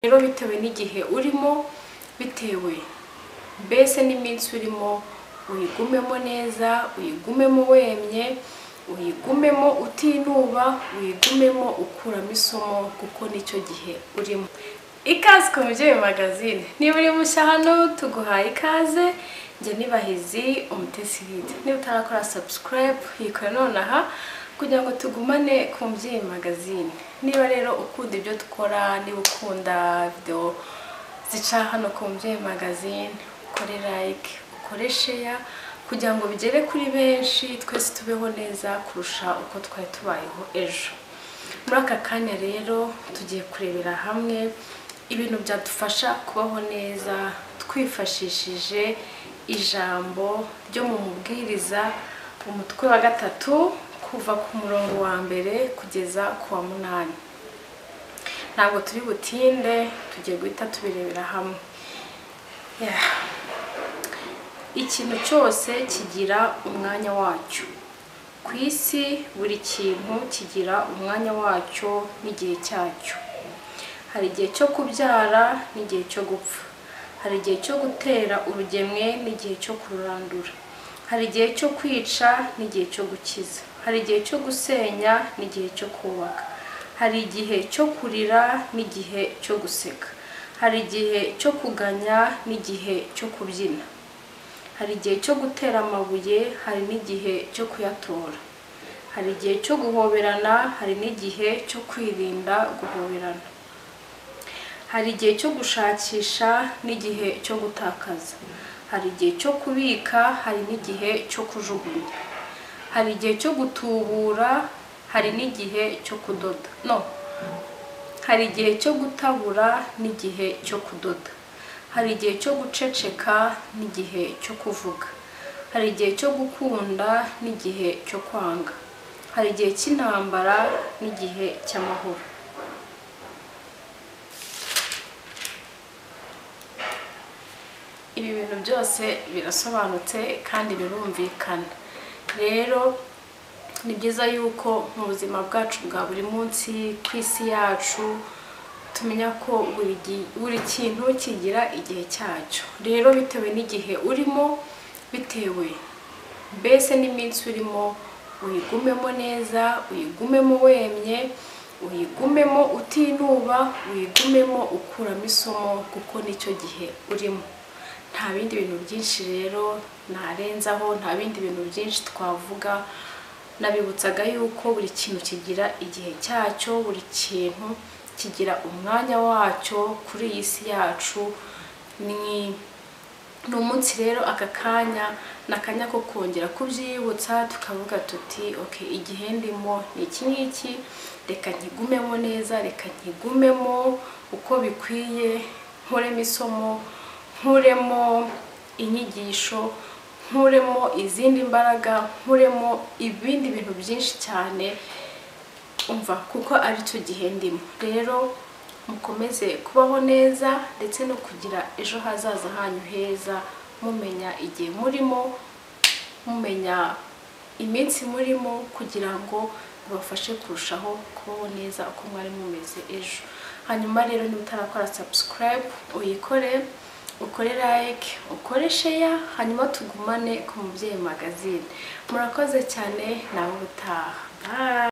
Rero bitewe n'igihe urimo, bitewe mbese n'iminsi urimo, uyigumemo neza, uyigumemo wemye, uyigumemo utinuba, uyigumemo ukuramo isomo, kuko nicyo gihe urimo. Ikaze ku Mubyeyi Magazine. Niba uri mushya hano, tuguhaye ikaze. Njye nibahizi Umutesi Rita. Niba utarakora subscribe, yikore nonaha kugira ngo tugumane ku Mubyeyi Magazine. Niba rero ukunda ibyo dukora, niba ukunda video zica hano ku Mubyeyi Magazine, ukore like, ukore share kugira ngo bigere kuri benshi, twese tubeho neza kurusha uko twari tubayeho ejo. Muri aka kanya rero tugiye kurebera hamwe ibintu byadufasha kubaho neza twifashishije ijambo ryo mu Mubwiriza, umutwe wa 3, kuva ku murongo wa 1 kugeza ku wa 8. Ntabwo turi butinde, tugiye guhita tubirebera hamwe. Ikintu cyose kigira umwanya wacyo. Ku isi buri kintu kigira umwanya wacyo n'igihe cyacyo. Hari igihe cyo kubyara n'igihe cyo gupfa. Hari igihe cyo gutera urugemwe n'igihe cyo kururandura. Hari igihe cyo kwica n'igihe cyo gukiza. Hari igihe cyo gusenya n'igihe cyo kubaka. Hari igihe cyo kurira n'igihe cyo guseka. Hari igihe cyo kuganya n'igihe cyo kubyina. Hari igihe cyo gutera amabuye, hari n'igihe cyo kuyatora. Hari igihe cyo guhoberana, hari n'igihe cyo kwirinda guhoberana. Hari igihe cyo gushakisha n'igihe cyo gutakaza. Hari igihe cyo kubika, hari n'igihe cyo kujugunya. Hari igihe cyo gutubura, hari n'igihe cyo kudoda. Hari igihe cyo gutabura n'igihe cyo kudoda. Hari igihe cyo guceceka n'igihe cyo kuvuga. Hari igihe cyo gukunda n'igihe cyo kwanga. Hari igihe cy'intambara n'igihe cy'amahoro. Ibi bintu byose birasobanutse kandi birumvikana. Rero ni byiza yuko mu buzima bwacu bwa buri munsi ku isi yacu tumenya ko buri kintu kigira igihe cyacyo. Rero bitewe n'igihe urimo, bitewe mbese n'iminsi urimo, uyigumemo neza, uyigumemo wemye, uyigumemo utinuba, uyigumemo ukuramo isomo, kuko nicyo gihe urimo. Nta bindi bintu byinshi rero narenzaho, nta bindi bintu byinshi twavuga. Nabibutsaga yuko buri kintu kigira igihe cyacyo, buri kintu kigira umwanya wacyo kuri iyi si yacu. Ni umunsi rero aka kanya nakanya ko kongera kubyibutsa, tukavuga tuti okay, igihe ndimo ni iki ngiki, reka nkigumemo neza, reka nkigumemo uko bikwiye, nkuremo isomo, nkuremo inyigisho, nkuremo izindi mbaraga, nkuremo ibindi bintu byinshi cyane, umva, kuko ari cyo gihe ndimo. Rero mukomeze kubaho neza ndetse no kugira ejo hazaza hanyu heza, mumenya igihe murimo, mumenya iminsi murimo, kugira ngo bibafashe kurushaho kubaho neza uko mwari mumeze ejo. Hanyuma rero niba utarakora subscribe, uyikore, ukore like, ukore share, hanyuma tugumane ku Mubyeyi Magazine. Murakoze cyane, nawe ubutaha. Bye.